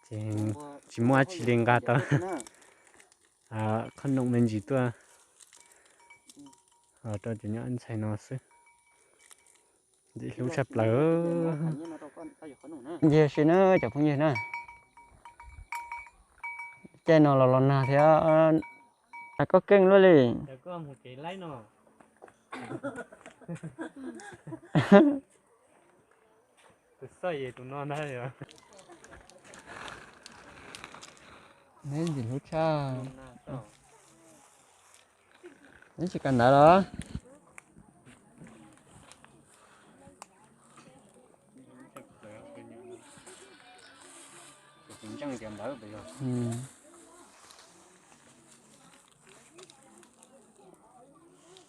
Ces tsis muaj dab tsi li, nqa tau qhob noom me ntsis tuaj rau cov nyob ntxhais no xwb. Ntxim hlub tshaj plaws. Ncig si na cov phooj ywg na, caij no los los nag thiab. Koj keej luaj li. Neb ntxim hlub tshaj. Neb tsis kam ntawd los?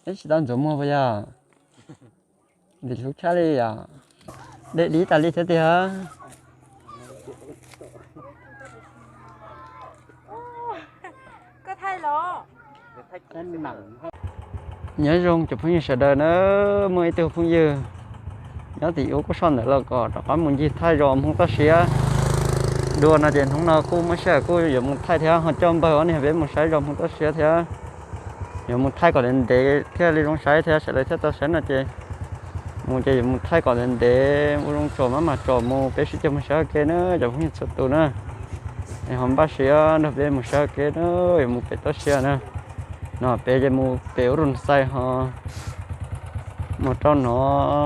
Neb tsis tau ntxuav muag puas yog? Ntxim hlub tshaj li yom. Dej dib tas li thiab tiag. Nyob zoo cov phooj ywg sawv daws na, muaj ib tug phooj ywg nyob tim ub kuj soj ntawd los kom rov qab mus ncig thaij zos Hmoob toj siab dua no ces hnub no kuj muaj sij hawm kuj yuav mus thaij thiab ho coj npawg ob niag peb mus saib zos Hmoob toj siab thiab. Yuav mus thaij kom ntev ntev thiaj li zoo saib thiab sawv daws thiaj tau saib no ces mus ces yuav mus thaij kom ntev ntev ua zoo tsom maj mam tsom mus peb sib cog mus saib ua ke na cov phooj ywg txhua tus na. Es ho npaj siab nrog peb mus saib ua ke na, yuav mus pem toj siab na. No peb ces mus pem ub Rooj Xais ho mus rau no,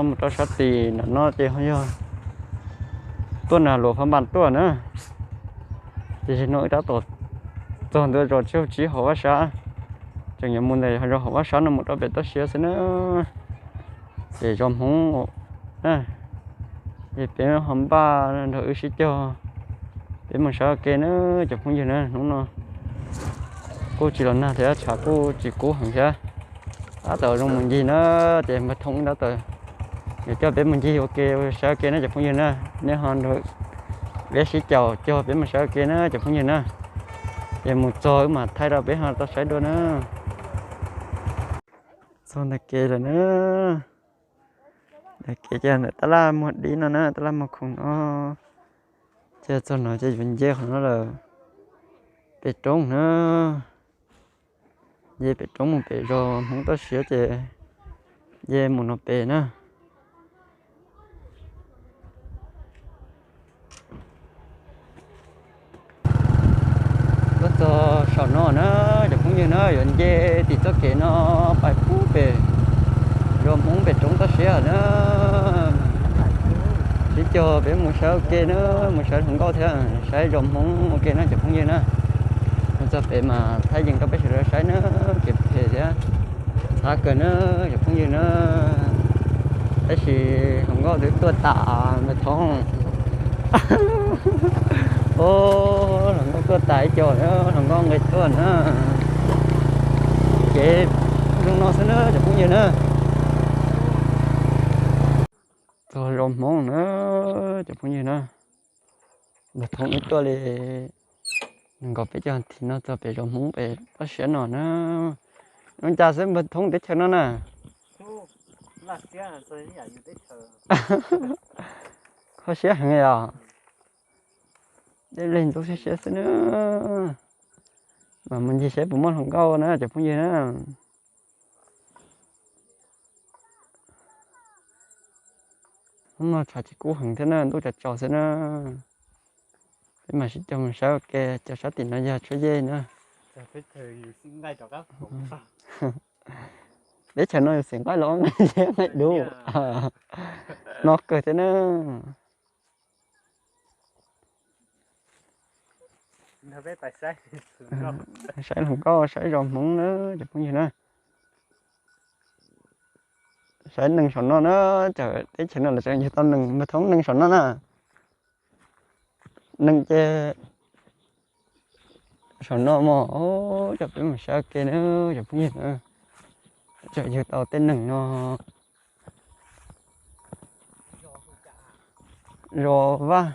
mus rau sab tim nram no ces ho yog tuaj nram Luas Phab Npas tuaj na. Ces no ib rab tom txog ntua zos Tsib Hauv Tsib Hauv Vaj Sab, tseem yuav mus ntawm zos Hauv Vaj Sab no mus rau pem toj siab xwb na. Ces zos Hmoob na, ces peb ho npaj nrog wb sib cog peb mus saib ua ke na cov phooj ywg na. Hnub no kuj tsis los nag thiab tshav kuj tsis kub heev thiab. Tab tom zoo mus ncig na, ces npawg Thoob tab tom yuav coj peb mus ncig ua ke saib ua ke na cov phooj ywg na. Nej ho nrog peb sib caum cog peb mus saib ua ke na cov phooj ywg na. Ces mus txog wb mam thaij rau peb ho tau saib dua na. Txog ntawm kev lawm na. Ntawm kev ces ntawm tab laj muag dib no na, tab laj muag khoom no. Ces txog no ces yuav nce qhov no lawm. Pem roob na. Nce pem roob mus pem zos Hmoob toj siab ces nce mus no pem na. Tuaj txog saum no na cov phooj ywg na, yuav nce tim txoj kev no pais pub pem zos Hmoob pem roob toj siab na. Sib cog peb mus saib ua ke na, mus saib hluas nkauj thiab saib zos Hmoob ua ke na cov phooj ywg na. Mus txog pem mas thaij yees rau peb sawv daws saib na, kev phem thiab. Qab kawg na cov phooj ywg na. Tab sis hluas nkauj twb tuaj tas npawg Thoob. Hluas nkauj tuaj tas ib co na, hluas nkauj nqis tuaj na. Ces zoo no xwb na cov phooj ywg na. Txog zos Hmoob na cov phooj ywg na. Npawg Thoob wb tuaj li nees nkaum peb caug nas this no txog pem zos Hmoob pem toj siab no na. Zoo cas xwb npawg Thoob teb chaws no na? Kho siab heev os. Dej lig ntxub siab siab xwb na. Mam mus ncig saib puas muaj hluas nkauj na cov phooj ywg na. Hnub no tshav tsis kub heev thiab na, ntuj tsaus tsaus xwb na. Peb mam sib cog mus saib ua ke, cov sab tim no yog tshuab yej na. Teb chaws no yus xeem nqaij los nqaij dub no kawg thiab na. Saib hluas nkauj saib zos Hmoob na cov phooj ywg na. Saib neeg saum no na, cov teb chaws no lawv tseem yug tau neeg, npawg Thoob, neeg saum no na. Neeg ces saum no mog, coj peb mus saib ua ke na cov phooj ywg na. Tseem yug tau tej neeg no. Zos Vaj.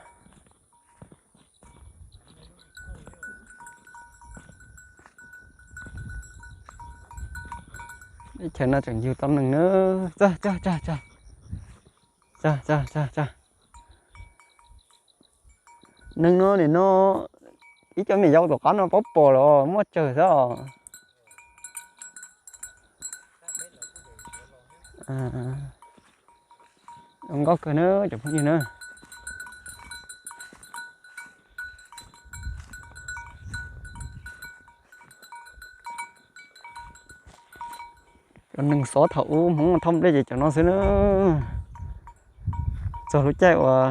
Teb chaws no tseem yug tau neeg na. Txog, txog, txog, txog. Txog, txog, txog, txog. Neeg no nim no ib co me nyuam yaus tom qab no paub pom los muaj tsawg xwb os. Zoo nkauj kawg na cov phooj ywg na. Cov neeg xov thaum ub Hmoob thauj nplej ces cov no xwb na. Txog lub caij uas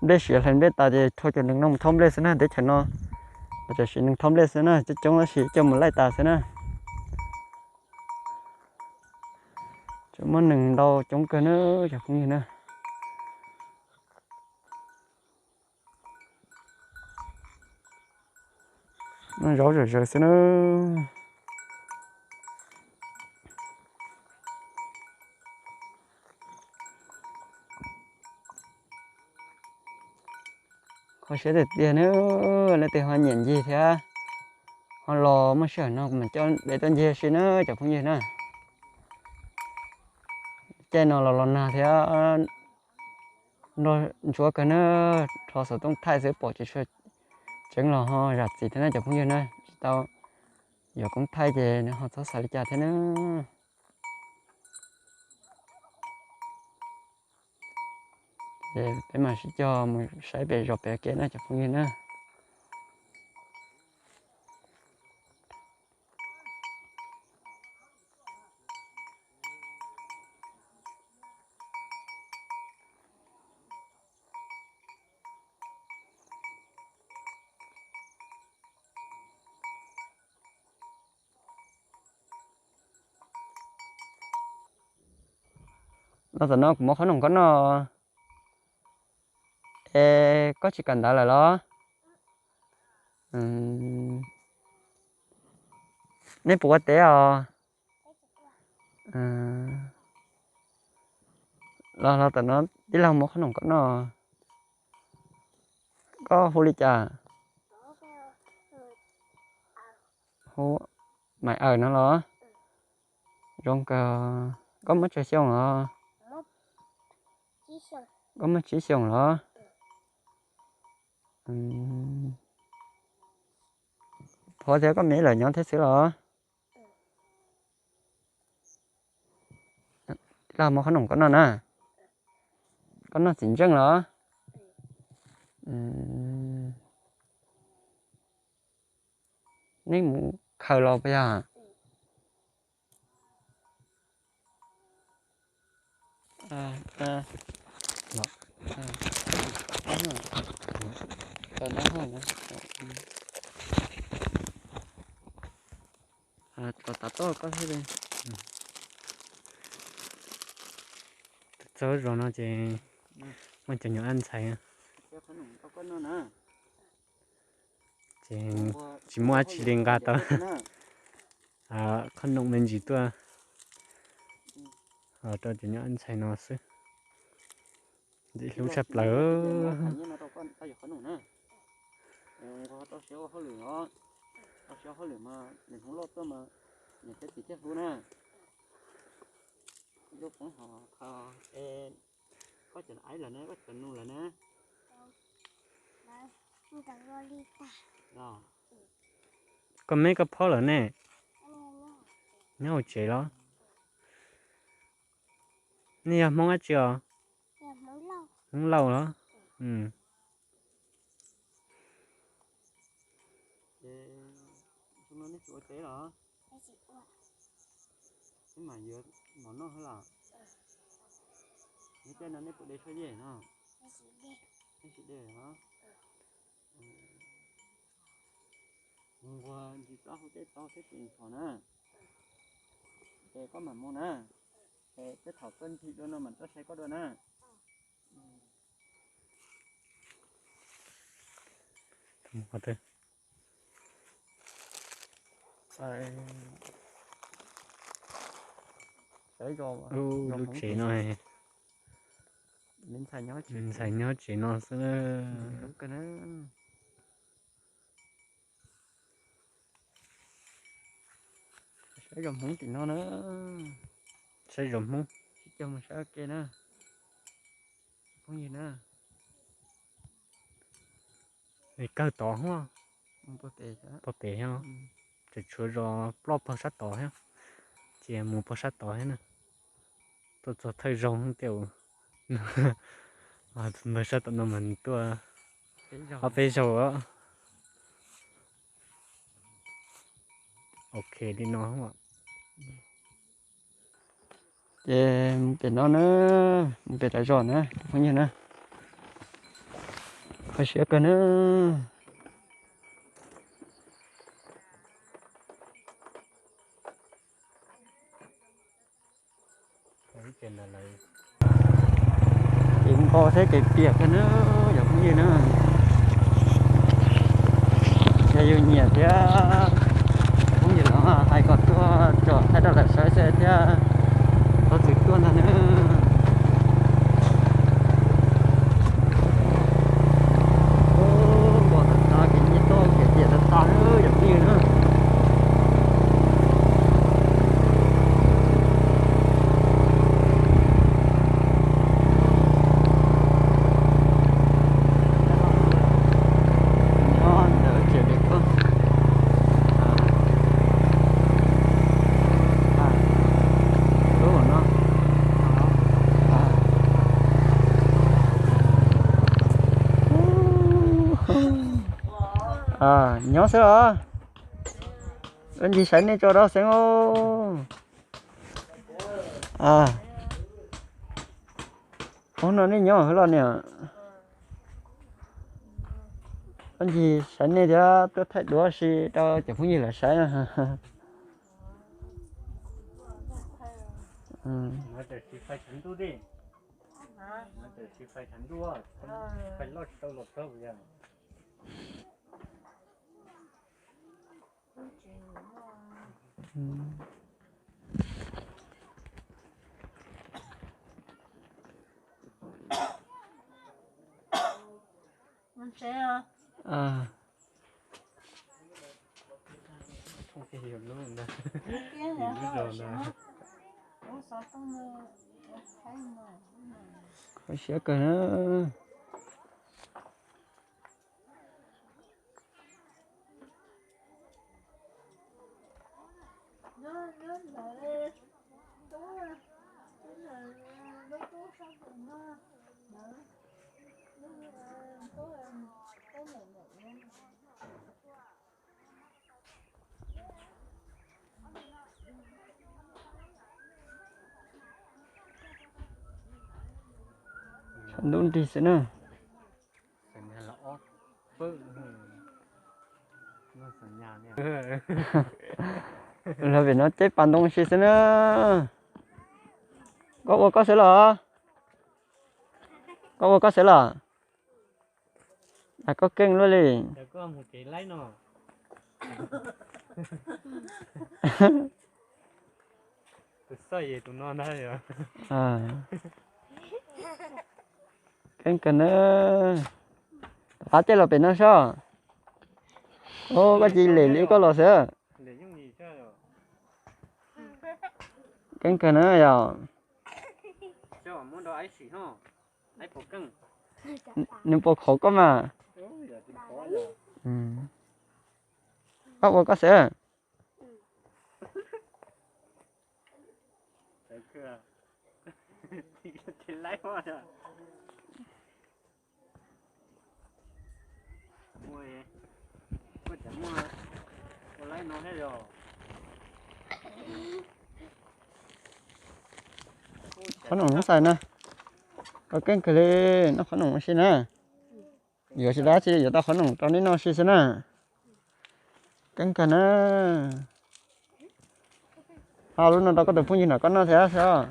nplej siav hlais nplej tas ces rho cov neeg no mus thauj nplej xwb na. Teb chaws no los tam sim neeg thauj nplej xwb na, coob coob tab sis coj mus laij tas xwb na. Tseem muaj neeg ntau coob kawg na cov phooj ywg na. Noj zaub zom zaws xwb na. Kho siab tiag tiag na, leej twg ho nyiam ncig thiab ho los muaj sij hawm no kuv mam coj peb tuaj ncig si na cov phooj ywg na. Caij no los los nag thiab nrog ntsuav kawg na, rho xov tooj thaij xwb pom tsis tshua tseeb los ho zam txim thiab na cov phooj ywg na, tsis tau yuav koob thaij ces nws ho txhob xav li cas thiab na. Ces peb mam sib cog mus saib pem zos pem ke na cov phooj ywg na. Los tam no kuv muab qhob noom koj noj es koj tsis kam ntawd lawm los? Nej puas ua teb os? Los los tam no tij laug muab qhob noom koj noj. Koj hu li cas? Hu Maiv Awm no los? Zoo kawg. Koj muaj tsawg xyoo os? Koj muaj tsib xyoos los? Pov thiab koj me lawm nyob thiab xwb los? Tij laug muab qhob noom koj noj na. Koj noj txiv ntseej los? Nej mus khaws los puas yog? Tom tav toj koj thiab li. Txog zos no ces muaj cov nyuam ab ntxhais. Ces tsis muaj dab tsi li nqa tau qhob noom me ntsis tuaj rau cov nyuam ab ntxhais no xwb. Ntxim hlub tshaj plaws. Tau siab ua hauj lwm, tau siab ua hauj lwm mas niam hmoob loj tuaj mas niam thiab txiv thiaj hlub na. Lub poob hos kho es koj cov aib lawm ne, koj cov nus lawm ne. Koj meb koj phob lawm ne? Nyob hauv tsev los? Nej yog Hmoob dab tsi os? Hmoob Lauj los? Ces xyoo no nej tsis ua teb los? Peb mam yuav mov noj thiab los? Lub caij no nej puas de tshaj yej no? Nej tsis de los? Nquag ntsis txob hu tej tau thiab ces thov na. Ces koj mam mus na. Ces tej thaum koj nthi dua no mam tuaj saib koj dua na. Lub tsev no, ntxhais nyob tsev no xwb. Saib zos Hmoob tim no na. Saib zos Hmoob. Sib cog mus saib ua ke na. Phooj ywg na. Kawg tod, pog pem, tseem tshuav zos ploj pog sab tod thiab, ces mus pog sab tod thiab na. Tuaj txog thawj zaug tej, npawg sab tom no mas nws tuaj ob peb zaug. Ok, li no. Ces mus pem no na, mus pem tas zos na, phooj ywg na. Kho siab kawg na. Kev nqos thiab kev piam kawg na, cov phooj ywg na. Yog yus nyiam thiab, phooj ywg los hais kom tuaj tsom thaij rau lawv saib xwb thiab, thov txim tuaj ntag na. Nqos tas tas, kev nyiam toj kev piam tas tas na, cov phooj ywg na. Nyob xwb os. Ua ntsis saib nej tso dab xeeb os. Ub, no nej nyob hauv los niam. Ua ntsis saib nej thiab tuaj thaij duab si rau cov phooj ywg lawv saib. Kho siab kawg na. Tshav ntuj nrig xwb na. Los pem no ceb pas ntoo si xwb na. Koj ua koj xwb los? Koj ua koj xwb los? Koj keej luaj li. Keej kawg na. Rov qab tej los pem no sob. Ub, koj cia li lem li koj los xwb. Keej kawg na yog. Nws puas khov koj mas? Koj ua koj xwb. Qhob noom Hmoob Xais na. Koj keej kawg li, noj qhob noom ua si na. Yuav tsis dab tsi yuav tau qhob noom rau nej noj si xwb na. Keej kawg na. Ho lub no rau koj tus phooj ywg nram koj noj thiab seb.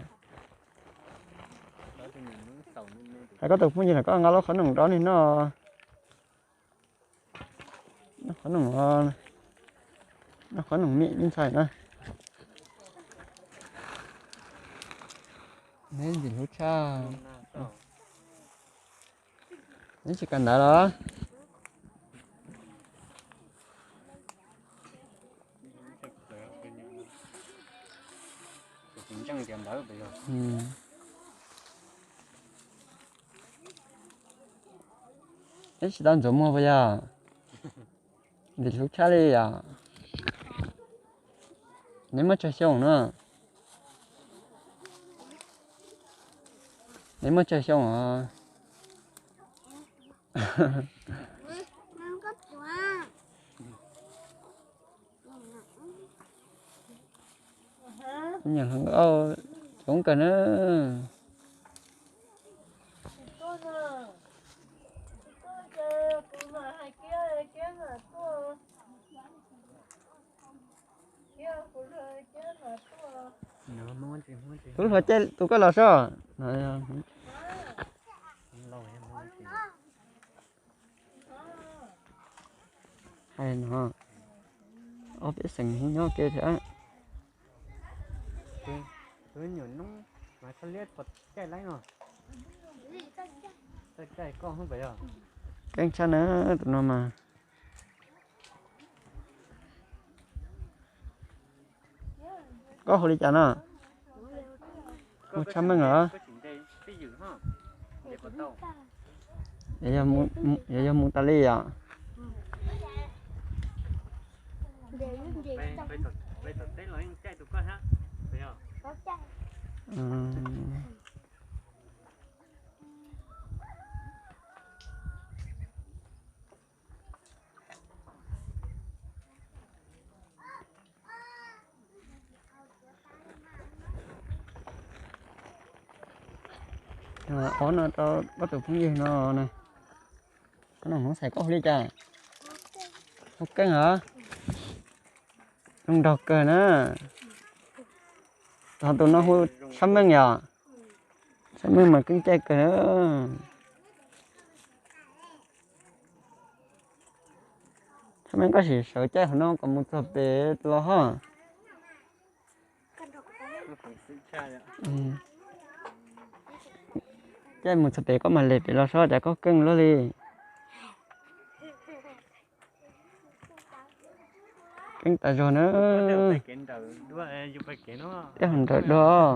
Hais koj tus phooj ywg nram koj nqa lub qhob noom rau nej noj. Noj qhob noom, noj qhob noom me me ntxhais na. Neb ntxim hlub tshaj. Neb tsis kam ntawd los? Neb tsis tau ntxuav muag puas yog? Ntim hlub tshaj li yom. Neb muaj tsawg xyoo no? Neb muaj tsawg xyoo os? Nyiam hluas nkauj coob kawg na. Tub hluas caij tus koj los sob. Hais no, ob peb xeem nyob ke thiab. Tus nyuam noob mas txhob liab pom caij laib no. Txhob caij koj hub pes yog. Keeb tshaj na tus no mas. Koj hu li cas no? Hu Tshaj Meej los? Yog yog mus tas li yom? Ob no rau ob tug phooj ywg no na. Koj no hmoob xais koj hu li cas? Hu Keej hov? Zoo nraug kawg na. Ho tus no hu Tshaj Meej yom? Tshaj Meej mas keeb caij kawg na. Tshaj Meej koj sim sawv caij hauv no kom mus txog pem los hov. Caij mus txog pem koj mam lem pem los sob, cas koj keej luaj li. Keej tas zog na. Tej hauv nrawm dog.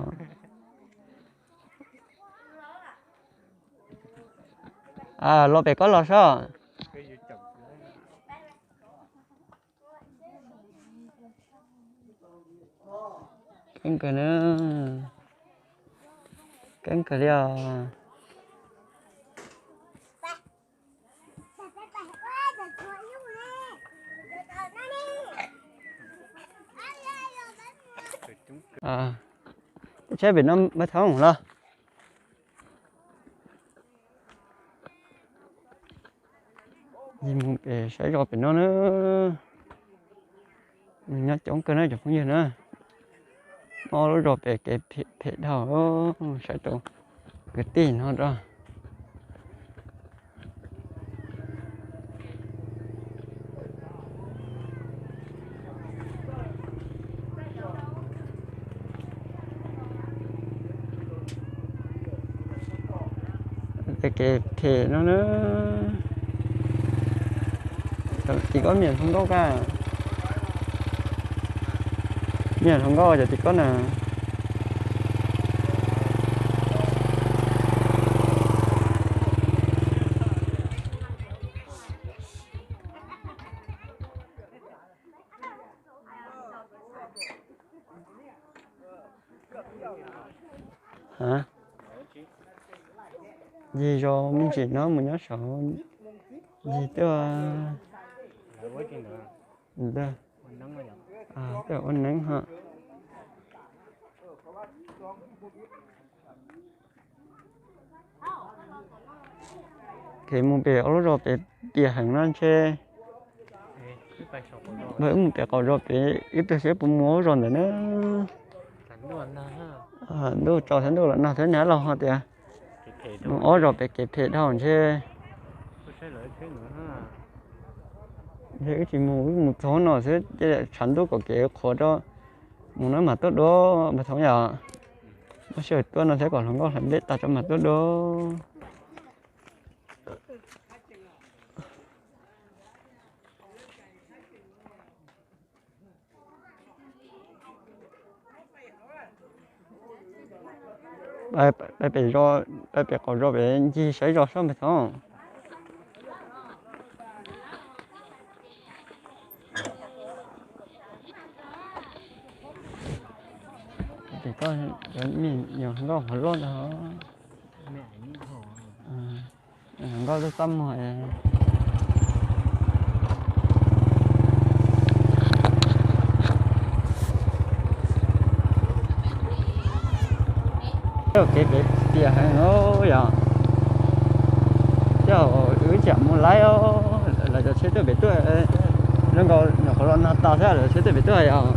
Los pem koj los sob. Keeb kawg na. Keeb kawg li os. Tsheb pem no npawg Thoob los. Mus pem saib zos pem no na. Nws nyob coob kawg na cov phooj ywg na. Nyob lub zos pem kev phem dhau, saib tus kwv tij no rau. Kev phem no na. Tim koj niam hluas nkauj ka? Niam hluas nkauj cov tim koj na. Yig zos me ntsis no mus nyob saud, yig twb, twb ua neeb ho. Kev mus pem ob lub zos pem tias heev no ntshe. Npawg wb mus pem qaum zos pem ib pliag seb puas mus ob lub zos ntawd na. Ntuj tsaus thiab ntuj los nag thiab nag los ho tias mus ob zos pem kev phem dhau ntshe. Ntshe wb tsis mus, wb mus txog no xwb ces tshav ntuj kom kev qhuav rau mus no mas tuaj dua npawg Thoob yom. Muab sij hawm tuaj no thiab kom hluas nkauj hlais nplej tas tso mas tuaj dua. Pais pem qaum zos pem ncig saib zos soj npawg Thoob. Koj, me nyuam nkauj hluas loj ntag. Nkauj txaj muag. Kev pem tias heev yom. Coj wb tsam mus laib os, lawv cov tsheb tuaj pem tuaj, zoo nkaus nyuam qhuav los nag tas thiab lawv tsheb tuaj pem tuaj yom.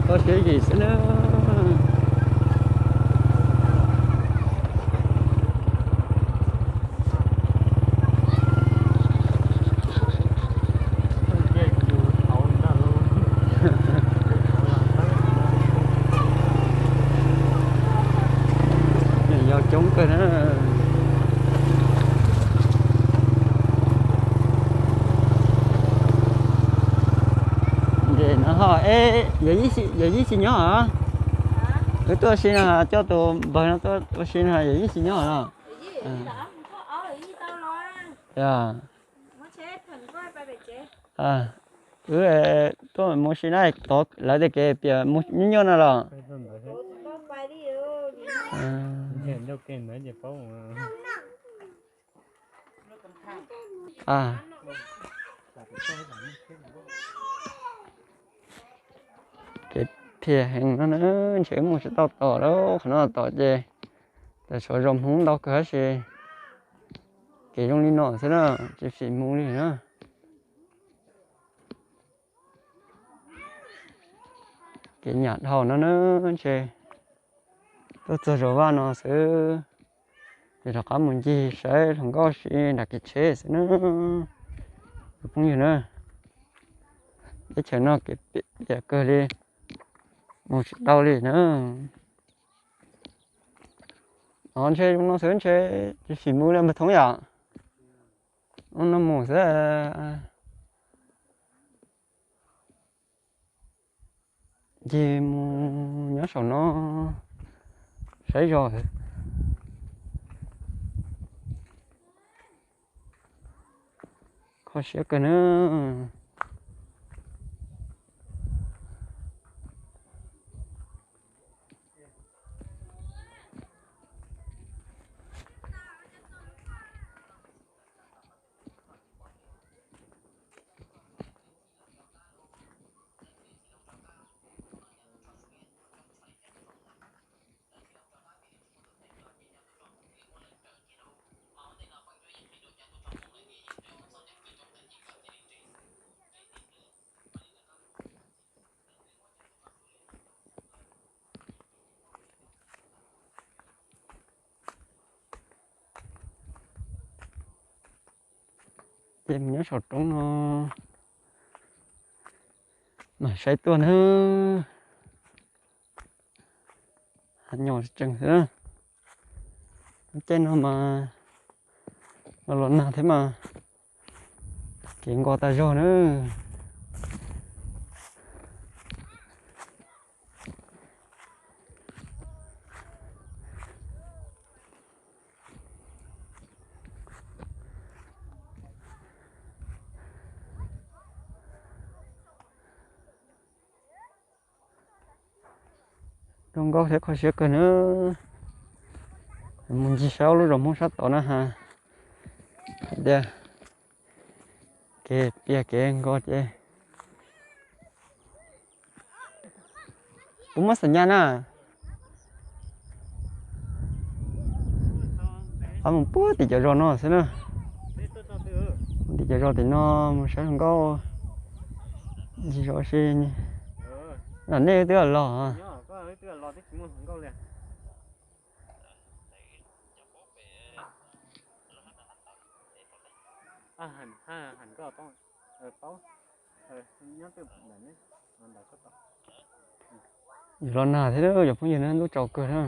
Tau siab yim xwb na. Yau coob kawg na. Ces no ho, yawm yij tsis nyob hos? Wb tuaj ua si no, coj tus npawg no tuaj ua si no, yawm yij tsis nyob hos no? Wb tuaj mus si na, tod lawv tias kev piam nyuaj nyuaj no los? Kev phiaj heev no na, ntshe mus tsis tau tom lawm, qhov no tom ces tam sim no zos Hmoob ntau kawg tab sis kev zoo li no xwb na, tsis fim mus li na. Kev nyam dhau no na, ntshe tuaj txog zos Vaj no xwb, ces rov qab mus ncig saib hluas nkauj si nram kev tsheb xwb na. Tus phooj ywg na, teb chaws no kev piam kawg li, mus tsis tau li na. Os, ntshe zoo no xwb ntshe tsis fim mus li npawg Thoob yom. Ua no mus xwb. Ncig mus nyob saum no saib zos. Kho siab kawg na. Ces mus nyob saum roob no mam saib tuaj na. Hav nyos tsees xwb na. Lub caij no mas los los nag thiab mas kev nkos tas zog na. Zoo nkauj thiab kho siab kawg na. Mus ncig saib lub zos Hmoob sab tod na ha. Hais tias kev piam kev nkos ces kuv muab xam nyas na. Qhov mus puag tim cov zos no xwb na. Tim cov zos tim no mus saib hluas nkauj. Ncig zos si. Nej twb los? Los nag thiab cov phooj ywg na, ntuj tsaus kawg na.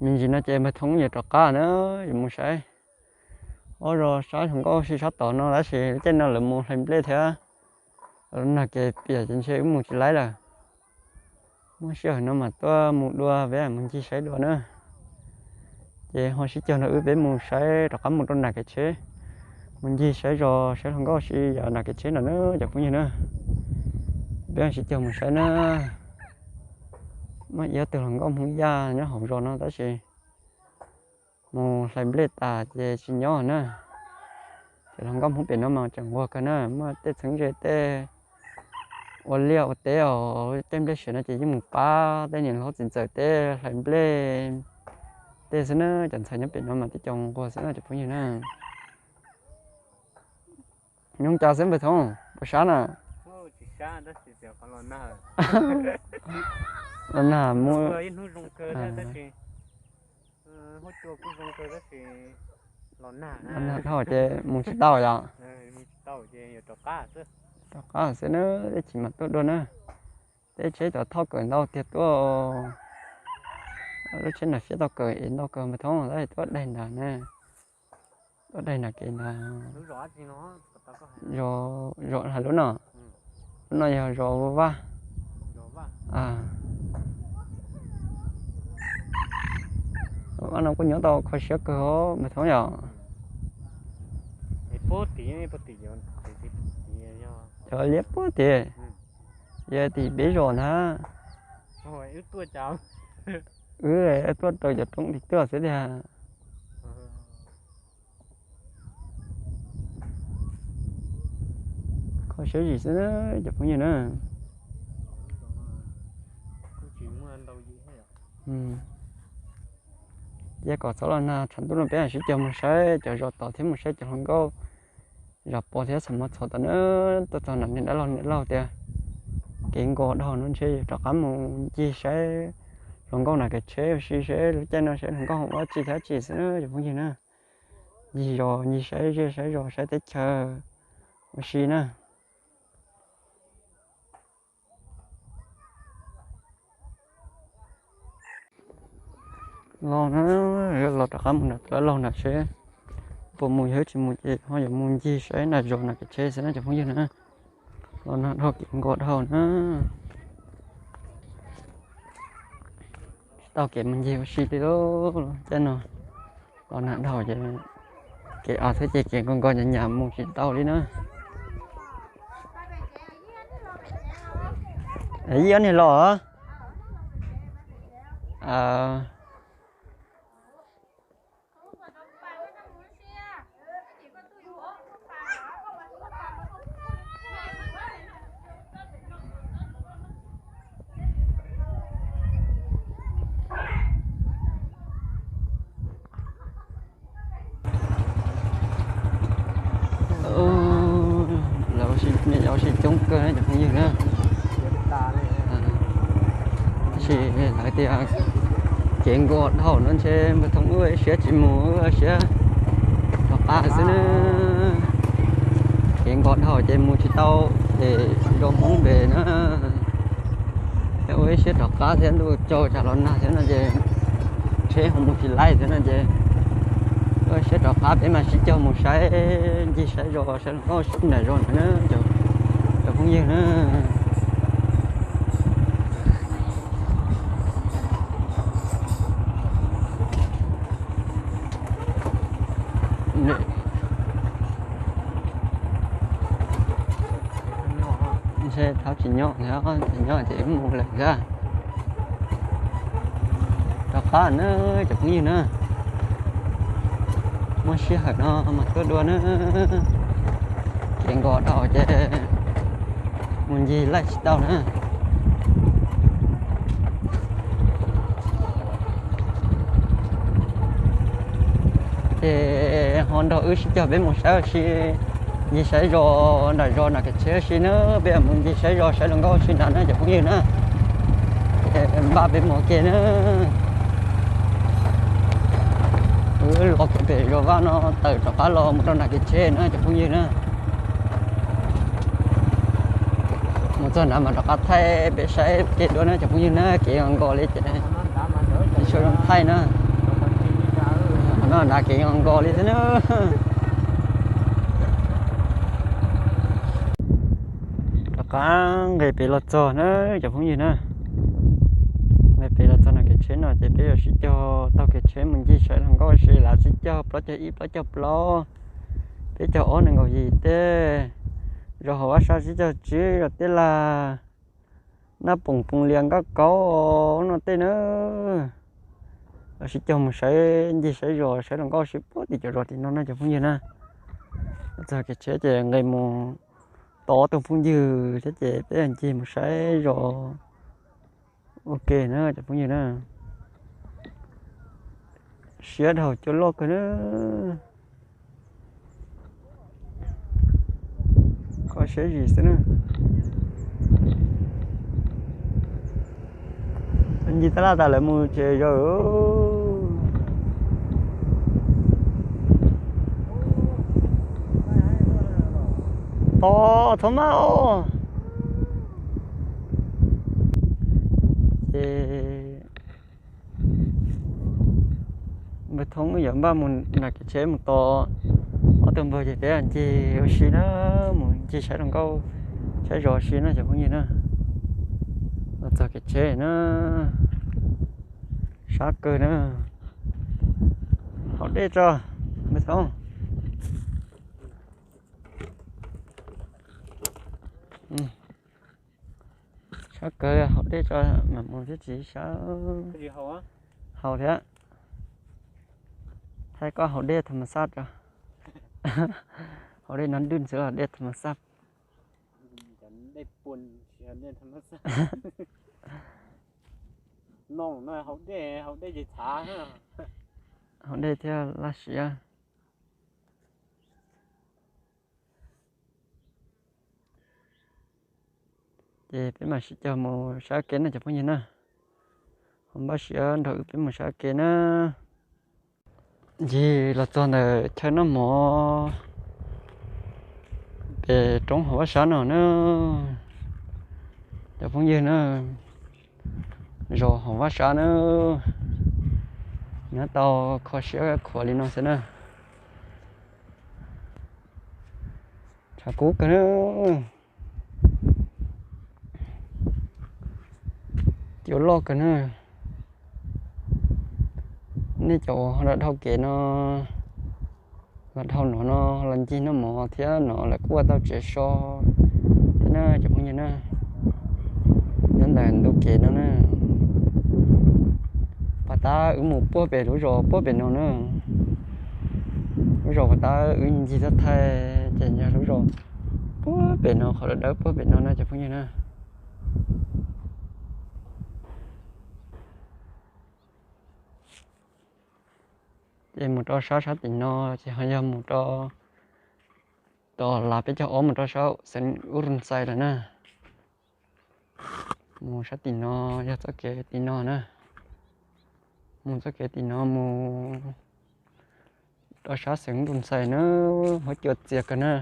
Me ntsis no ces npawg Thoob yuav rov qab na, yuav mus saib ob zos sab hluas nkauj si sab tod no tab sis lub caij no lawv mus hlais nplej thiab. Los nag kev piam ces ntshe wb mus tsis laib lawm. Muaj sij hawm no mam tuaj mus dua peb mus ncig saib dua na. Ces ho sib caug nrog wb peb mus saib rov qab mus rau nram kev tsheb. Mus ncig saib zos saib hluas nkauj si yam nram kev tsheb no na cov phooj ywg na. Peb sib caug mus saib na. Muaj ib tug hluas nkauj Hmoob Yaj nyob hauv zos no tab sis mus hlais nplej tas ces tsis nyob na. Ces hluas nkauj Hmoob pem no mas tseem nquag kawg na, muaj tej txheeb ze tej ua liaj ua teb os, tej nplej siav no ces yeej mus pab tej niam hlob txiv ntxawm tej hlais nplej tej xwb na. Cov ntxhais nyob pem no mas tej co nquag xwb na cov phooj ywg na. Nyob cas xwb npawg Thoob, puas sab na? Los nag mus. Los nag dhau ces mus tsis tau yom. Rov qab xwb na, ib chim mam tuaj dua na. Tej tsheb cov thauj kawm ntau tiag tuaj. Lub tsheb nram siab tau kawm es ntau kawg npawg Thoob, tuaj daig nrad na. Tuaj daig nrad kev ntag. Zos hais lub no, lub no yog zos Vaj. Vaj no kuj nyob tau kho siab kawg npawg Thoob yom. Cov liab puag tid, yog tim peb zos ntag. Wb tuaj raws cov roob tim tuaj xwb tiag. Kho siab zim xwb cov phooj ywg na. Ces kom txhob los nag tshav ntuj no peb sib caug mus saib cov zos tod thiab mus saib cov hluas nkauj zos pos thiab txham mos txhos tod na. Tuaj txog nram niam dab laug niam laug tias kev nkaus dhau no ntshe yus rov qab mus ncig saib hluas nkauj nram kev tsheb ua si seb lub caij no saib hluas nkauj ua dab tsi thiab dab tsi xwb na cov phooj ywg na. Ncig zos ncig saib zej saib zos saib teb chaws ua si na. Los na, los rov qab mus nram tus dab laug nram seb puas mus, yog tsis mus ces ho yuav mus ncig saib nram zos nram kev tsheb xwb na cov phooj ywg na. Los nag dhau kev nkaus dhau na. Tsis tau kev mus ncig ua si li lauj, caij no los nag dhau ces kev av thiab ces kev nkaus nkaus nyam nyam mus tsis tau li na. Ib ob niag los. Lawv ua si, niam yau ua si coob kawg na cov phooj ywg na. Tab sis lawv tias kev nkaus dhau no ntshe npawg Thoob wb ua siab tsis mus, wb ua siab rov qab xwb na. Kev nkaus dhau ces mus tsis tau, ces zoo Hmoob npe na. Ua ib siab rov qab thiab, ntuj tsaug tsam los nag thiab no ces tsheb ho mus tsis laib thiab no ces ua siab rov qab, peb mam sib cog mus saib, ncig saib zos saib hluas nkauj nram zos ntawd na cov phooj ywg na. Ntshe thaum tsis nyob, tsis nyob ces mus lawm thiab. Rov qab na cov phooj ywg na, muaj sij hawm no mas tuaj dua na. Kev nkaus dhau ces mus ncig laij tsis tau na. Ces ho nrog wb sib cog peb mus saib ua si, ncig saib zos nram zos nram kev tsheb ua si na, peb mus ncig saib zos saib hluas nkauj ua si nrad na cov phooj ywg na. Npaj peb mus ua ke na. Wb los kiag pem zos Vaj no tawm rov qab los mus rau nram kev tsheb na cov phooj ywg na. Mus txog nrad mas rov qab thaij peb saib ua ke dua na cov phooj ywg na, kev nkaus li ces tsis tshua zoo thaij na. Qhov no nrad kev nkaus li thiab na. Rov qab nqis pem los txog na cov phooj ywg na. Nqis pem los txog nram kev tsheb no ces peb yuav sib cog taug kev tsheb mus ncig saib hluas nkauj ua si, lawv sib cog plaub caug ib plaub caug plaub, Peb caug ob nees nkaum yim tej, zos hauv Vaj Sab tsib caug tsib zos tej laj, Naj Poom, Poom Lias, Nkaj Kauv no tej na. Los sib cog mus saib ncig saib zos saib hluas nkauj sib puag tim cov zos tim no na cov phooj ywg na. Txog kev tsheb ces nqis mus tos ob tug phooj ywg thiab ces peb ncig mus saib zos ua ke na cov phooj ywg na. Siab dhau cua loj kawg na. Kho siab zim xwb na. Ncig tab laj tas lawv mus ces zaum tos txhob maj os. Ces npawg Thoob yuav npaj mus nram kev tsheb mus tos ob tug npawg ces peb ncig ua si na, mus ncig saib hluas nkauj saib zos ua si na cov phooj ywg na. Los txog kev tsheb na, sab kawg na. Haus dej tso npawg Thoob. Sab kawg, haus dej tso mam mus thiab tsis sab. Haus thiab. Thaij koj haus dej tham ma xaj tso. Haus dej nab dwj xwb los dej tham ma xaj. Haus dej thiab laj siab. Ces peb mam sib cog mus sab kev na cov phooj ywg na. Ho npaj siab nrog wb peb mus sab kev na. Ncig los txog ntawm chaw noj mov pem roob hauv Vaj Sab no na, cov phooj ywg na. Zos hauv Vaj Sab na, nyob tau kho siab khuav li no xwb na. Tshav kub kawg na. Cua loj kawg na. Nej cov uas ho los dhau kev no, los dhau no no, los ncig noj mov thiab no lawv kuj ua tau tsev so thiab na cov phooj ywg na. Nyob ntawm ntug kev no na, pas tab wb mus puag pem lub zos puag pem no na. Lub zos pas tab wb ncig txog thaij ces yog lub zos puag pem no, qhov dawb dawb puag pem no na cov phooj ywg na. Ces mus rau sab sab tim no ces ho yog mus rau tom Lav peb caug ob mus rau sab xeev Ub Rus Xais lawm na. Mus sab tim no yog txoj kev tim no na. Mus txoj kev tim no mus rau sab xeev Ub Rus Xais na, huab cua txias kawg na.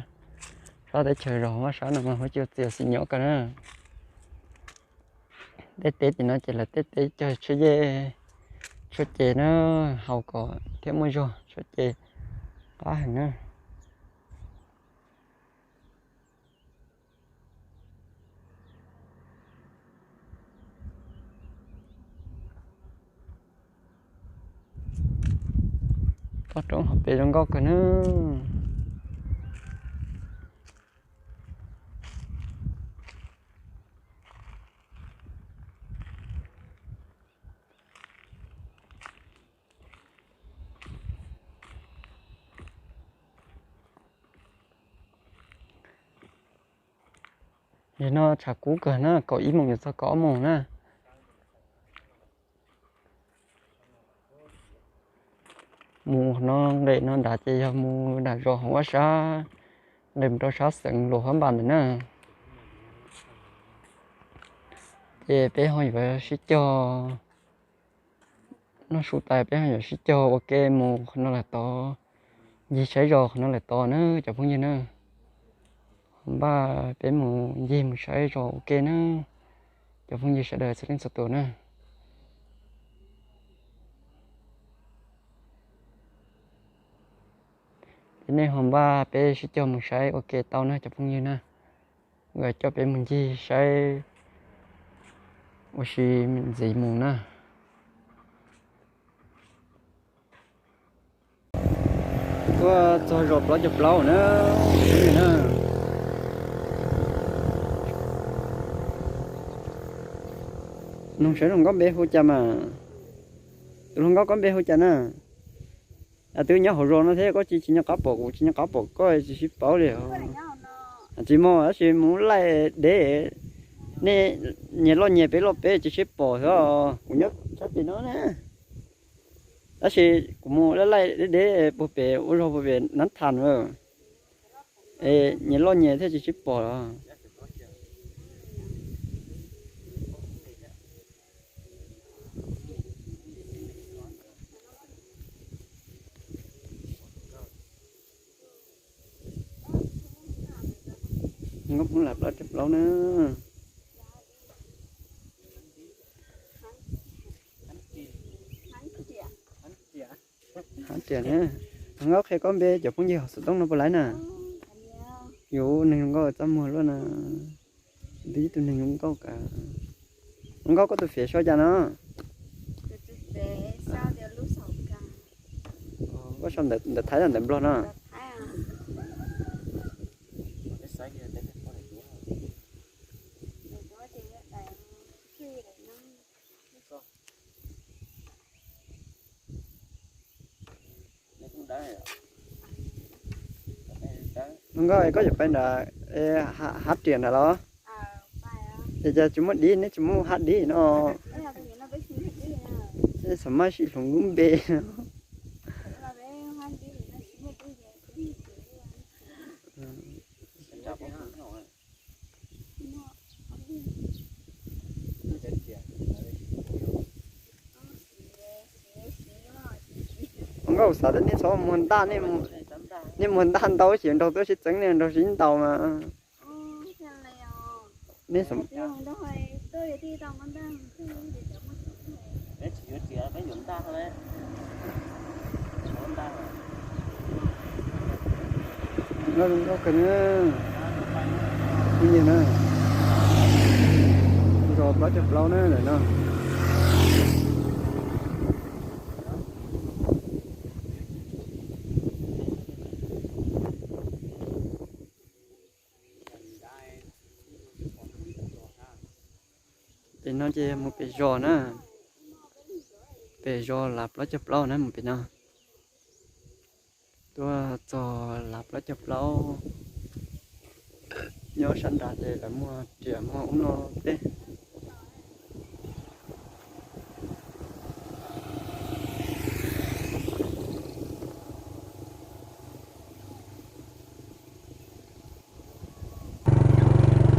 Sab teb chaws zos Vaj Sab no mas huab cua txias xim nyob kawg na. Tej teb tim no ces lawv tej teb cog tshuaj yej, tshuaj ce na, haus kom thiaj muaj zog, tshuaj ce qab heev na. Toj roob hauv pes zoo nkauj kawg na. Yog no tshav kub kawg na, kaum ib moos yuav txog kaum ob moos na. Mus no nqes no nrad ces yog mus nram zos hauv Vaj Sab, nqes mus rau sab xeev Luas Phab Npas ntawm na. Ces peb ho yuav sib cog noj su tas peb ho yuav sib cog ua ke mus qhov no lawm tod, ncig saib zos qhov no lawm tod na cov phooj ywg na. Npaj peb mus ncig mus saib zos ua ke na, cov phooj ywg sawv daws txhua leej txhua tus na. Ces nej ho npaj peb sib cog mus saib ua ke tau na cov phooj ywg na. Nkawd coj peb mus ncig saib ua si ntxiv mus na. Txog zos plaub caug plaub na. Noog sawv zoo nkauj npe hu cas mas? Tus hluas nkauj koj npe hu cas na? Twb nyob hauv zos no thiab koj tsis tsis nco qab pom kuv, tsis nco qab pom koj, tsis sib paub li os. Tsis muaj, tab sis mus laij deb, nej nyias loj nyias peb loj peb tsis sib pom xwb. Kuv nyob sab pem no na, tab sis kuv mus laij laij deb deb puag pem ua zog puag pem Nab Thas na, es nyias loj nyias thiaj tsis sib pom los. Nkauj Poob Lab plaub caug plaub na. Hab tias na, nkauj qhia koj npe cov phooj ywg hauv xov tooj no puas laib na? Yus neeg zoo nkauj txaj muag luaj na. Twb ib tug neeg zoo nkauj kav. Zoo nkauj koj tus fiav sau cas no? Koj sau ntawv Thaib los ntawv Nplog no? Zoo nkauj, koj yuav pais nram hab riam nram los? Es cas tsis muaj dib, neb tsis muaj hab dib no? Xav mas sim hloov lub npe. Zoo nkauj, xav tias nej txhob muag ntaj, nej muag ntaj ntau ces nraug tuaj sib txeeb, nej nraug sib ntaus mas. Nej Nkauj, zoo nkauj kawg na. Kuv nyiam na. Zos plaub caug plaub na lawm no. Pem no ces mus pem zos na. Pem zos Lav plaub caug plaub na, mus pem no. Tuaj txog Lav plaub caug plaub, nyob sab nrad ces lawv muag riam muag ub no teb.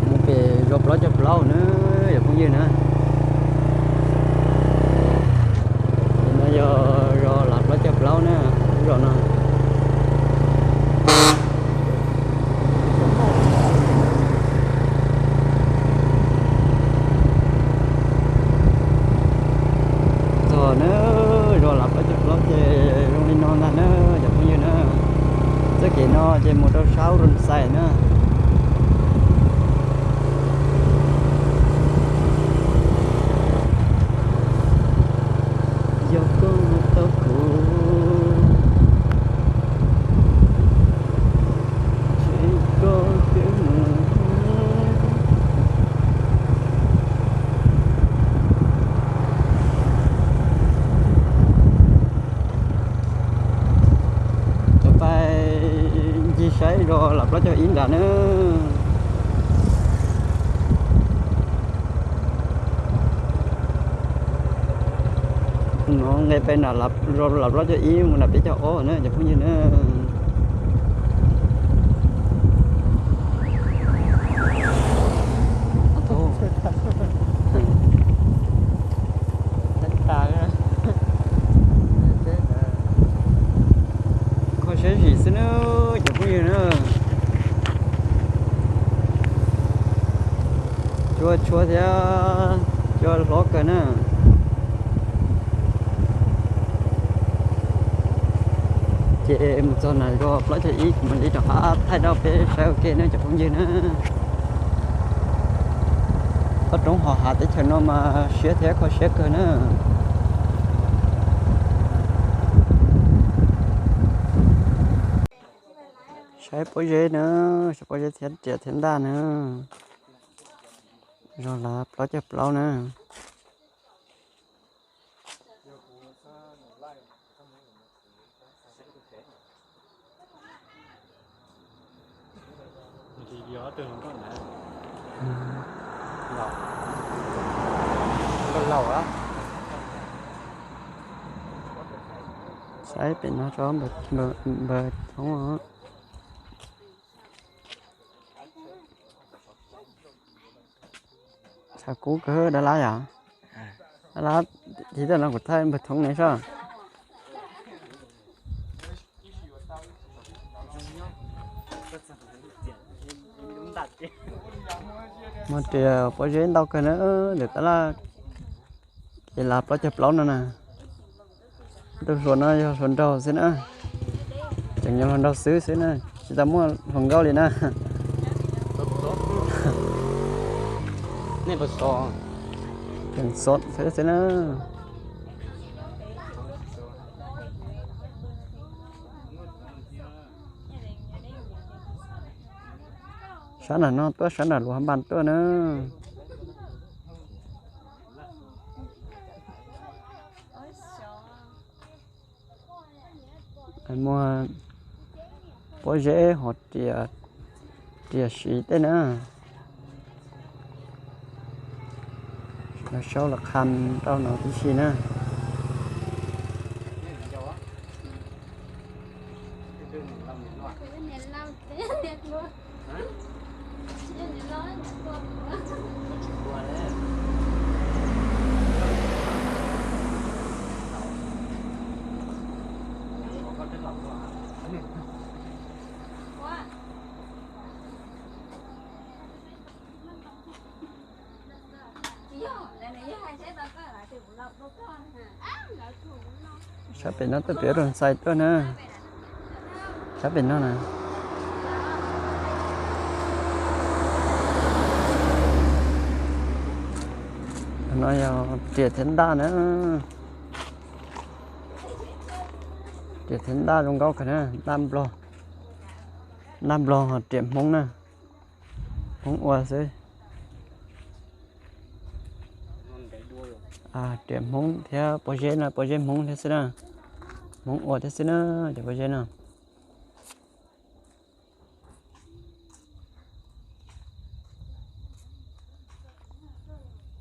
Mus pem zos plaub caug plaub na, yog phooj ywg na. No yog zos Lav plaub caug plaub na, zos no. Txog na, zos Lav plaub caug plaub ces zoo li no ntag na, cov phooj ywg na. Txoj kev no ces mus rau sab Ub Roos Xais na. Yog koj mus tau kuv, tsis koj twb mus. Cov pais ncig saib zos Lav plaub caug ib nrad na. No nqe peb nram zos Lav plaub caug ib mus nram peb caug ob na cov phooj ywg na. Kho siab zim xwb na cov phooj ywg na. Cua tshuav thiab cua hlob kawg na. Ces mus txog nram zos plaub caug ib kuv mam li rov qab thaij rau peb saib ua ke na cov phooj ywg na. Toj roob hauv hav teb chaws no mas siab thiab kho siab kawg na. Saib pob zeb na, saib pob zeb thiab riam thiab ntaj na. Zog lav plaub caug plaub na. Saib pem no tso, npawg thoob. Tshav kub kawg dab lab yom. Dab lab, tiv toj no kuv thaij npawg thoob ne soj. Muaj riam pob zeb ntau kawg na, ntawm tab laj kev lav plaub caug plaub no na. Ntu hluas no yog hluas nraug xwb na, tseem yog hluas nraug xwb xwb na, tsis tau muaj hluas nkauj li na. Tseem xov xwb xwb na. Sab nram no tuaj, sab nram luas npas tuaj na. Muaj pob zeb hos riam, riam siv tej na. Lawv sau los qha rau no tib si na. Sab pem no tuaj pem rau ntxais tuaj na. Sab pem no na. No yog riam thiab ntaj na. Riam thiab ntaj zoo nkauj kawg na, ntaj nplog. Ntaj nplog hos riam hmoob na. Hmoob ua xwb. Riam hmoob thiab pob zeb no, pob zeb hmoob thiab xwb na. Hmoob ua thiab xwb na, cov pob zeb no.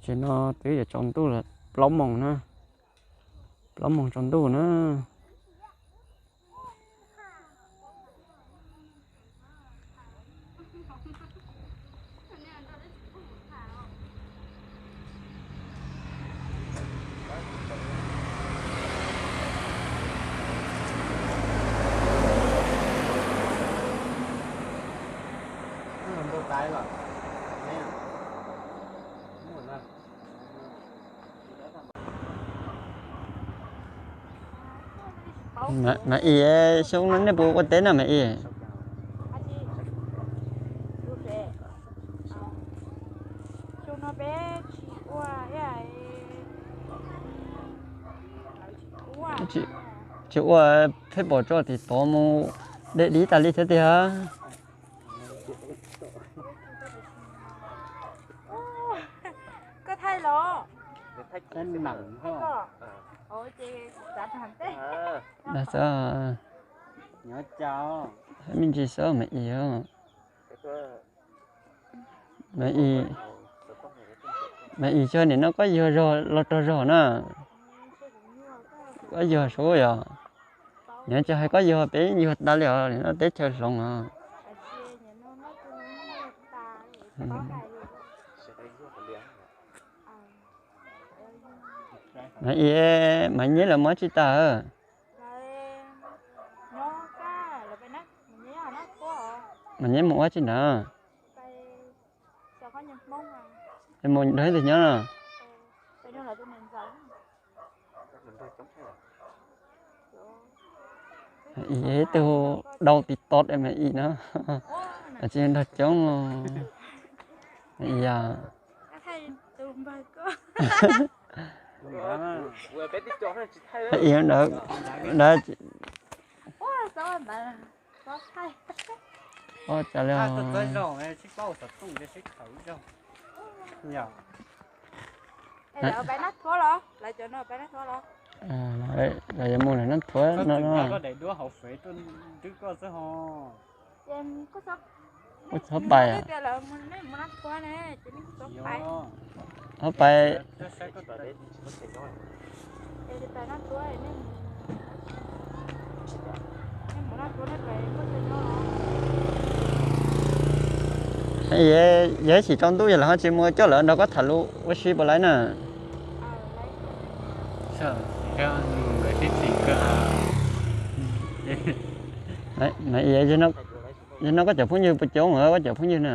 Ces no twb yuav tsaus ntuj lawm, plaub moos na, plaub moos tsaus ntuj na. Mas Im, xyoo no nej puas ua teb na Mas Im? Tsis ua, pheej pom tso tim tod mus de dib tas li thiab tiag. Koj thaij los? Thaij me ntsis xwb. Dag xwb, me ntsis xwb Mas Im. Mas Im, Mas Im tsis nim no koj yuag zog los rog zog na. Koj yuag sub yog. Nim no tsis hais koj yuag, peb yuag tas li os, nim no teb chaws hloov os. Mas Im, Mas Nyiab lawv mus dab tsi tas? Mas Nyiab mus ua dab tsi ntawd? Mus nrog leej twg nyob no? Ib tug dau TikTok Mas Im no, tsis nrog coob Mas Im yog. Mas Im ntawd, ntawd Paub tas li. Lawv yuav mus lawm Nab Thuav no. Kuj txhob pais. Txhob pais. Yog ib chim tsaus ntuj yog lawv ho tsis mus coj lawv nrog koj tham lus ua si puas laib na? Yog no koj cov phooj ywg puas coob, koj cov phooj ywg na?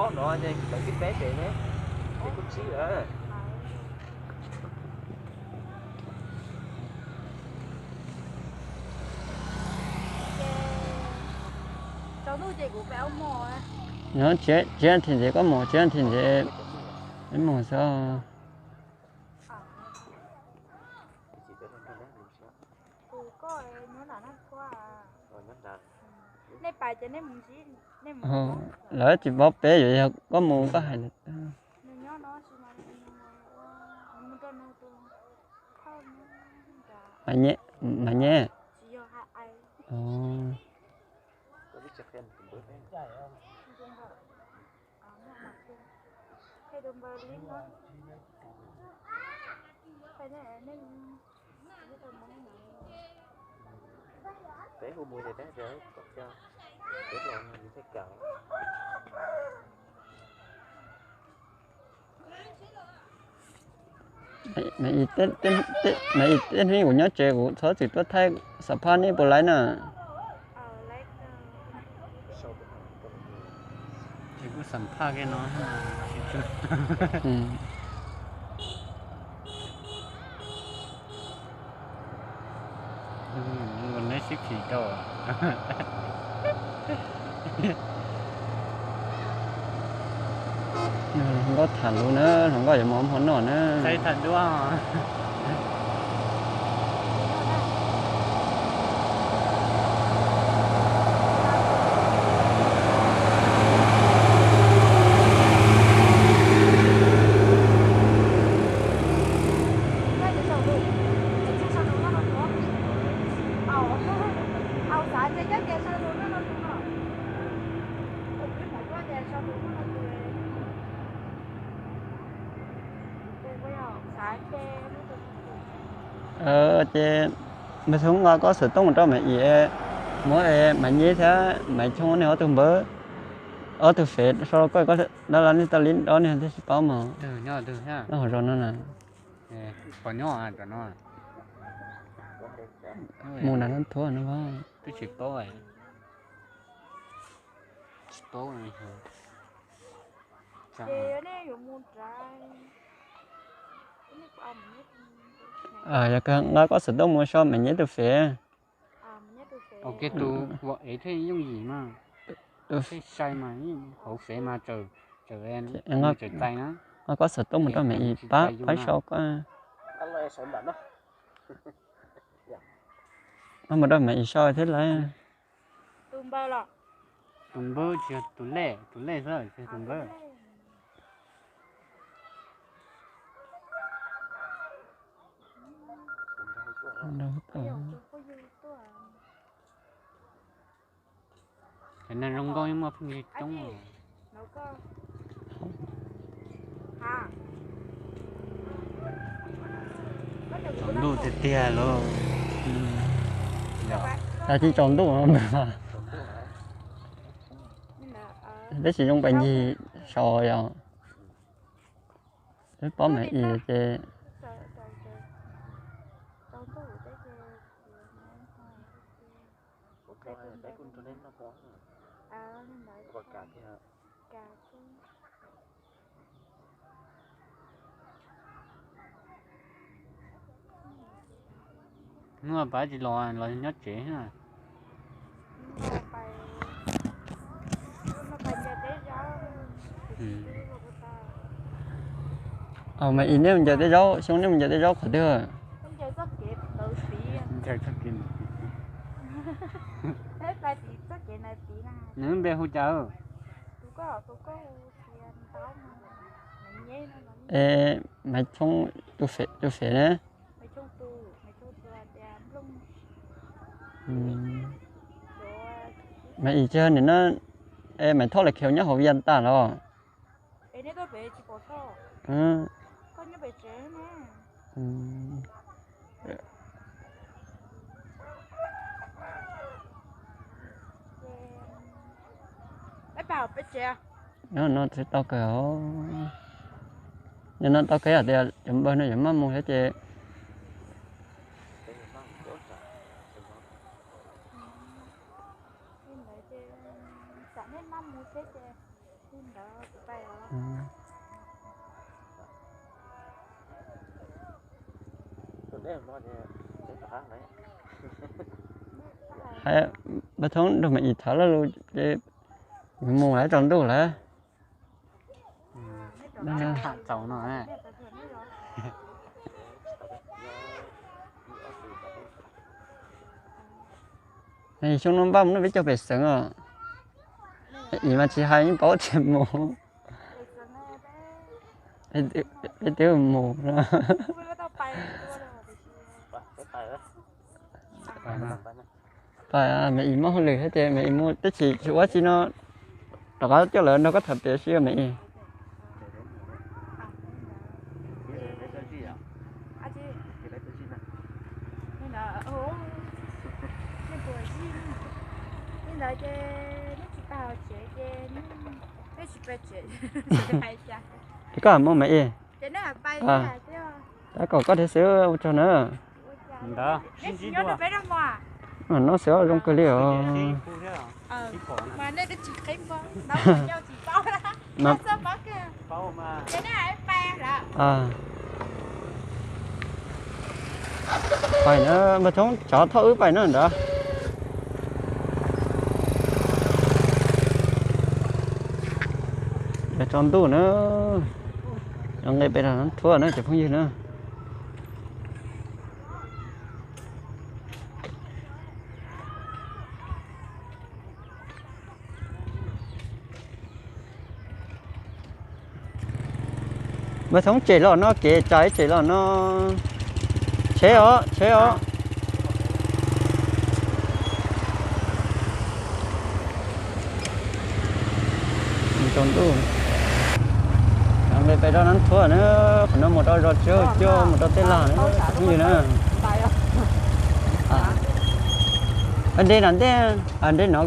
Ob no ces lawv twb peb pem ne, ces kuj tsib lawm. Tsib nas this ntxiv koj mus, tsib nas this ntxiv peb mus xwb. Lawv tsis paub peb, yuav yog koj mus koj hais lawm. Mas nyeb. Peb hu mus ces peb, peb los yus thiaj kam. Mas ib, tej hnub kuv nyob tsev kuv txhob txwm tuaj thaij xam phaj nej puas laib na. Ces kuj xam phaj kiag no. Neb sib phim rau. Hluas nkauj tham lus na, hluas nkauj yuav mus hmo noj na. Ces npawg Xoob nqa koj xov tooj mus rau Maiv Im, muab Maiv Nyeb thiab Maiv Choo nej ob tug npawb, ob tug fev sau rau koj, koj dab laug nej tau li dob nej thiaj tsis paub mog. Nyob hauv zos no na. Mus nram Nab Thuav no. Twb tsis paub, tsis paub. Yog kawg nqa koj xov tooj mus sau Maiv Nyeb tus fev. Ua ke tus ua ev thiaj yooj yim mas, thiaj sai mas, hauv fev mas tseem, tseem, tseem txais na. Nqa koj xov tooj mus rau Maiv Im pab, pab sau koj. Pab mus rau Maiv Im sau thiab lawm. Tus npawb tsis yog tus lej, tus lej xwb tsis yog tus npawb. Cov neeg zoo nkauj yeej muaj phooj ywg coob. Tsaus ntuj tiag tiag lauj. Tag kis tsaus ntuj no mas peb tsis zoo pais ncig saud yog peb paub Maiv Im ces. Hnub no pab tsis los, los nyob tsev na. Mas ib neb mus ncaws tej zaub, xyoo neb mus ncaws tej zaub qhov twg? Nws npe hu cas? Es Maiv Thoob tus fem ne? Maiv Im tsis yog nim no, es Maiv Thoj lawv khiav nyob hauv Via tas los? No tsis tau kawg os. Nim no tau kawg hais tias cov npawg no yuav maj mus thiab ces Hais Npawg Thoob nrog Maiv Im tham lawm ces yuav mus lawm, tsaus ntuj lawm. Xyoo no npaj mus noj peb caug pem xeev os. Im mas tsis hais yeej paub tias mus. Peb twb mus no. Pais, Maiv Im muaj hauj lwm thiab ces Maiv Im mus teb, tsis tsis ua tsi no, rov qab coj lawv nrog koj tham pem seb Maiv Im. Ces koj mus Maiv Im, tab kom koj thiab xwb, ua tsaug na. No xwb zoo kawg li os. Pais na, Npawg Thoob, tsov thauj wb pais na nrad. Yuav tsaus ntuj na, yuav nqis pem rau Nab Thuab na cov phooj ywg na. Npawg Thoob, tsem los no, kev tsam tsem los no. Tsheb os, tsheb os. Tsaus ntuj, nqis pem rau Nab Thuab na, qhov no mus rau zos Tsuag Cuaj, mus rau Tej Lag na, phooj ywg na. Nres no ntej, nres no.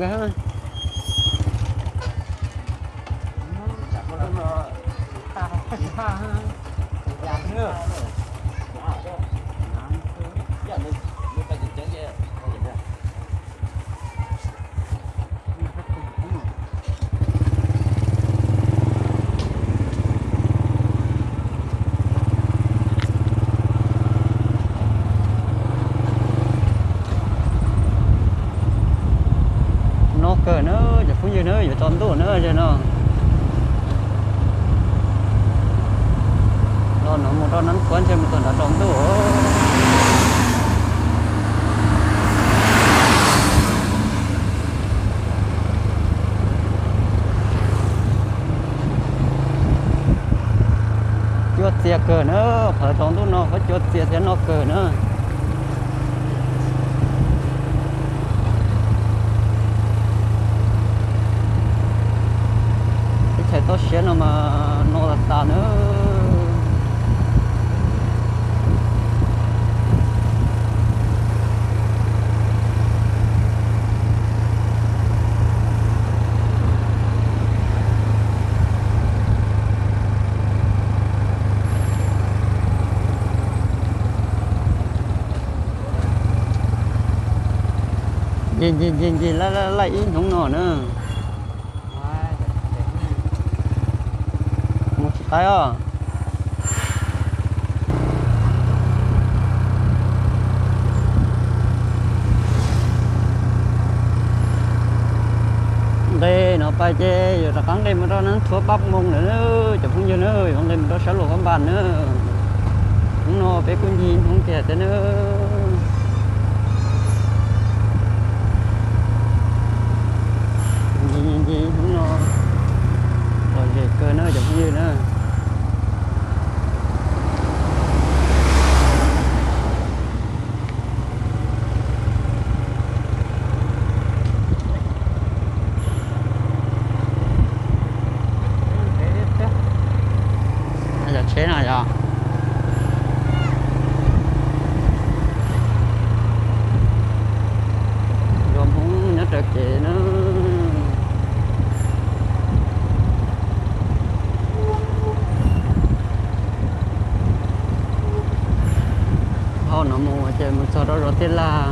No kawg na, cov phooj ywg na, yuav tsaus ntuj na, yog no. Los no mus rau Nab Thuab ntshe mus txog nrad tsaus ntuj. Cua txias kawg na, qhov tsaus ntuj no qhov cua txias thiab no kawg na. Teb chaws toj siab no mas no tas tas na. Ncig ncig ncig ncig laij laij laij ib hnub no na. Mus tsis qab os. Pais ces yuav rov qab nqis mus rau Nab Thuab Pab Moo lawm na, cov phooj ywg na, yuav nqis mus rau sab Luam Phab Npas na. Hnub no peb kuj ncig hnub tiag tiag na. Ncig ncig hnub no lom zem kawg na cov phooj ywg na. Cov tsheb no yog luag Hmoob nyob raws kev na. Dhau no mus ces mus txog rau zos Tiaj Laj.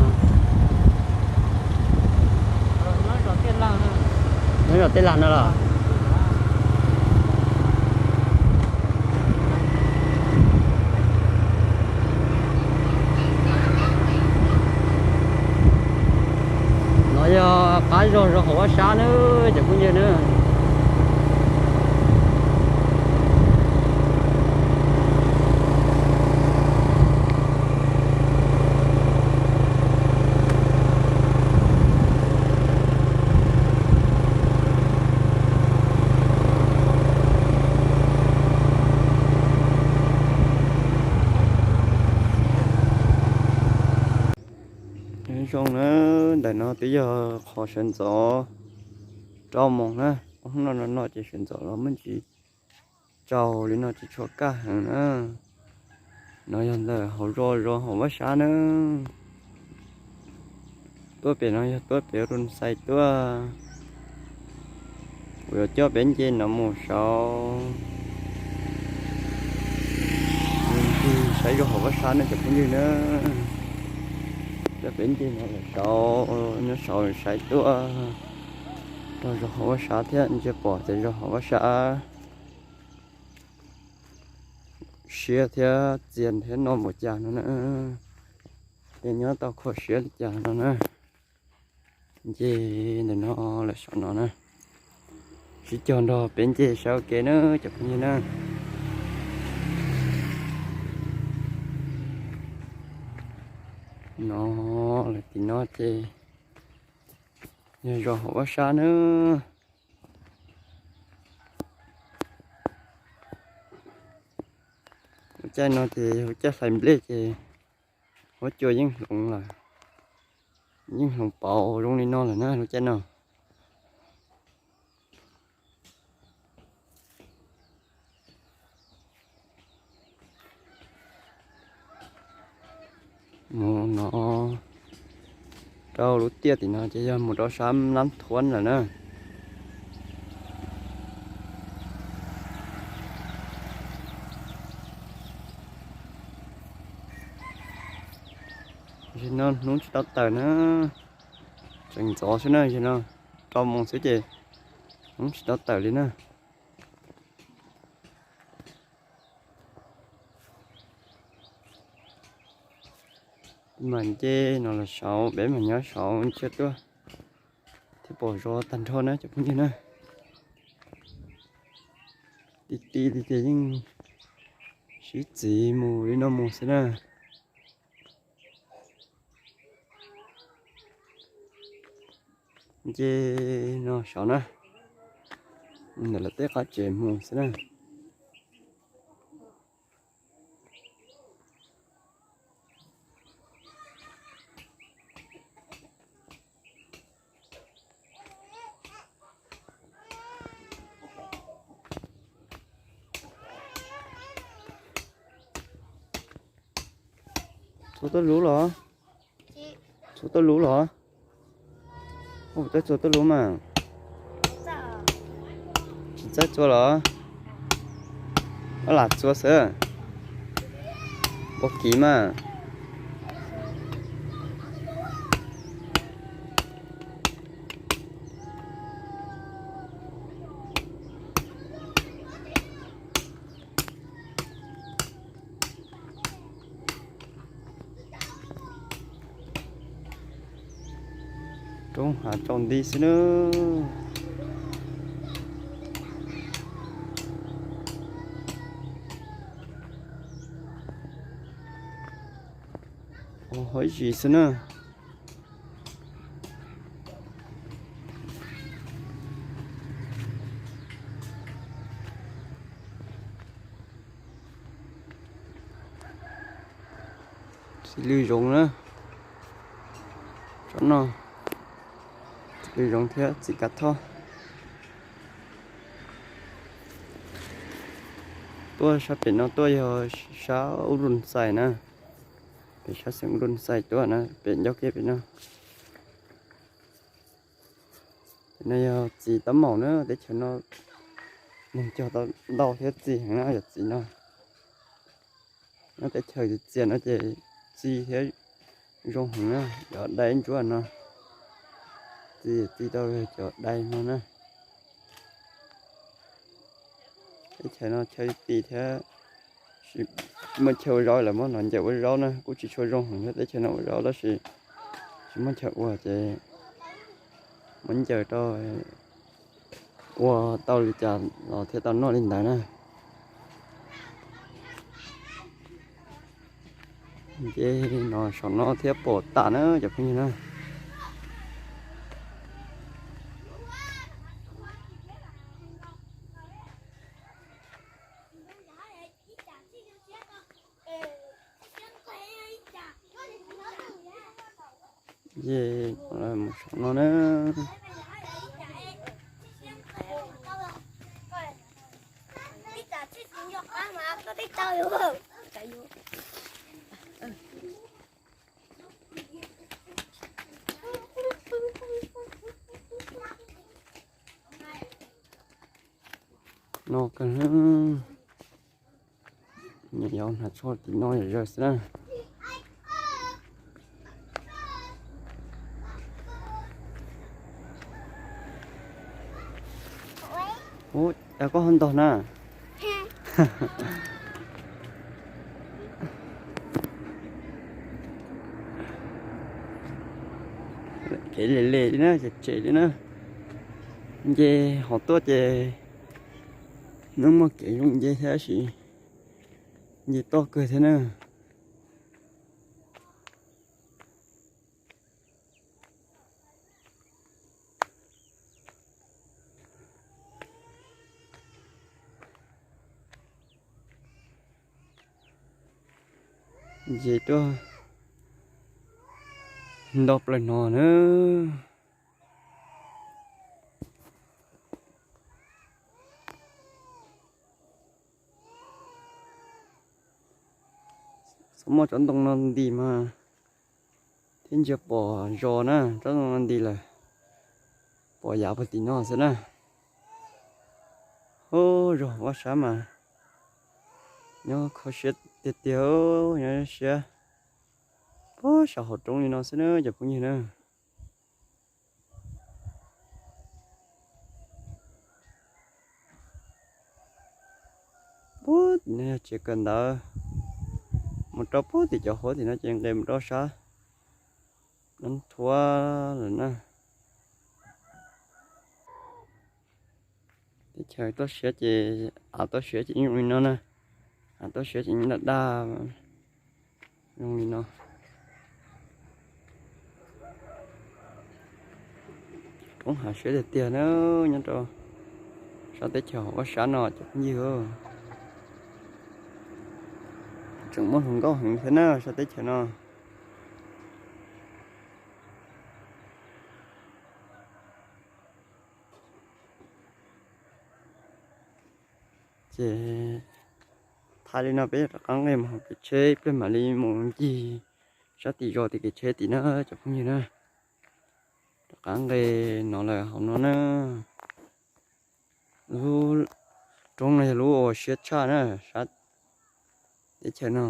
Nyob zos Tiaj Laj no los? No yog qab zog zos hauv Vaj Sab na, cov phooj ywg na. Zoo na, ntawm no twb yog qhov sawv ntxov rau moos na, hnub no no no ces sawv ntxov los muaj ntsis tsaus li no tsis tshua kaj heev na. No yog ntawm hauv zos zos hauv Vaj Sab na. Tuaj pem no yog tuaj pem Rooj Xais tuaj. Kuv yuav coj peb nce no mus saud, ncig saib zos hauv Vaj Sab ne cov phooj ywg na. Coj peb nce no lawm saud, nyob saud saib tuaj rau zos hauv Vaj Sab thiab ntsia pom tias zos hauv Vaj Sab siab thiab txias thiab no npaum cas no na. Ces nyob tau kho siab li cas no na. Nce ntawm no lawm saum no na. Sib cog nrog peb nce saib ua ke na cov phooj ywg na. No lawm tim no ces yog zos hauv Vaj Sab na. Lub caij no ces yog lub caij hlais nplej ces huab cua yeej hloov lawm, yeej hloov pauv zoo li no lawm na lub caij no. Mus no rau lub tiaj tim no ces yog mus rau sab Nab Thuab lawm na. Zaum no hnub tsis tau tawm na, tseem ntxov xwb na, zaum no rau moos xwb ces hnub tsis tau tawm li na. Mas nce no los saud, peb mas nyob saud ntsia tuaj thiaj pom zos tag nrho na cov phooj ywg na. Ti ti li ces yeej sib txiv mus li no mus xwb na. Nce no saud na, ntawm lawv tej qab tsev mus xwb na. Txhua tuaj lub los? Txhua tuaj lub los? Ua puas txhua tuaj lub mas? Tsis txawj txua los? Ob lam txua xwb. Ua kiv mas. Roob hav tsaus nti xwb na. Hauv zis xwb na. Txiv lws zoov na. Tsob no txiv lws zoov thiab txiv kav thoj. Tuaj sab pem no tuaj yog sab ub Run Xais na. Pem sab xeev Run Xais tuaj na, pem ncauj kiag pem no. Pem no yog txiv taub maum na, teb chaws no neeg cog tau ntau thiab txi heev na yog txiv no. Nyob teb chaws txias no ces txi thiab zoo heev na, cov dai ntsuab no txi, txi tau cov dai no na. Teb chaws no chaw ti thiab, tsis muaj chaw ua zaub lawm, muab nov ncaws ua zaub na kuj tsis tshua zoo heev thiab, teb chaws no ua zaub tab sis tsis muaj chaw ua ces muab ncaws rau ua tau li cas los thiaj tau noj li ntawd na. Ces no saum no thiab pom tas na cov phooj ywg na. Ces mus saum no na. No kawg, nyiam yuav hnav tshuaj tim no yam zawg xwb na. Ua cas koj ho ntog na? Kev lem lem li na, ces tsem li na. Nce hov tuaj ces nws muaj kev zoo nce thiab sis nce toj kawg thiab na. Nce tuaj nto plaws no na. Txhob muaj tsob ntoo no nti mas thiab ntsia pom zos na, tsob ntoo no nti lawm pom yav puag tim no xwb na. Ub, zog vaj sab mas nyob kho siab tiag tiag, nyob siab puag saum hauv roob li no xwb na cov phooj ywg na. Puag tim no yog tsev kawm ntawv, mus rau puag tim cov huab tim no ces nqes mus rau sab Nab Thuab lawm na. Teb chaws toj siab ces, av toj siab ces zoo li no na, av toj siab ces daj daj zoo li no. Roob hav siab tiag tiag na, nyob rau sab teb chaws hauv vaj sab no cov phooj ywg. Tseem muaj hluas nkauj heev thiab na sab teb chaws no. Ces thaij li no peb rov qab nqes mus hauv kev tsheb, peb mam li mus ncig sab tim zos tim kev tsheb tim na cov phooj ywg na. Rov qab nqes no lawm hauv no na. Lub roob no yog lub uas siab tshaj na, sab teb chaws no.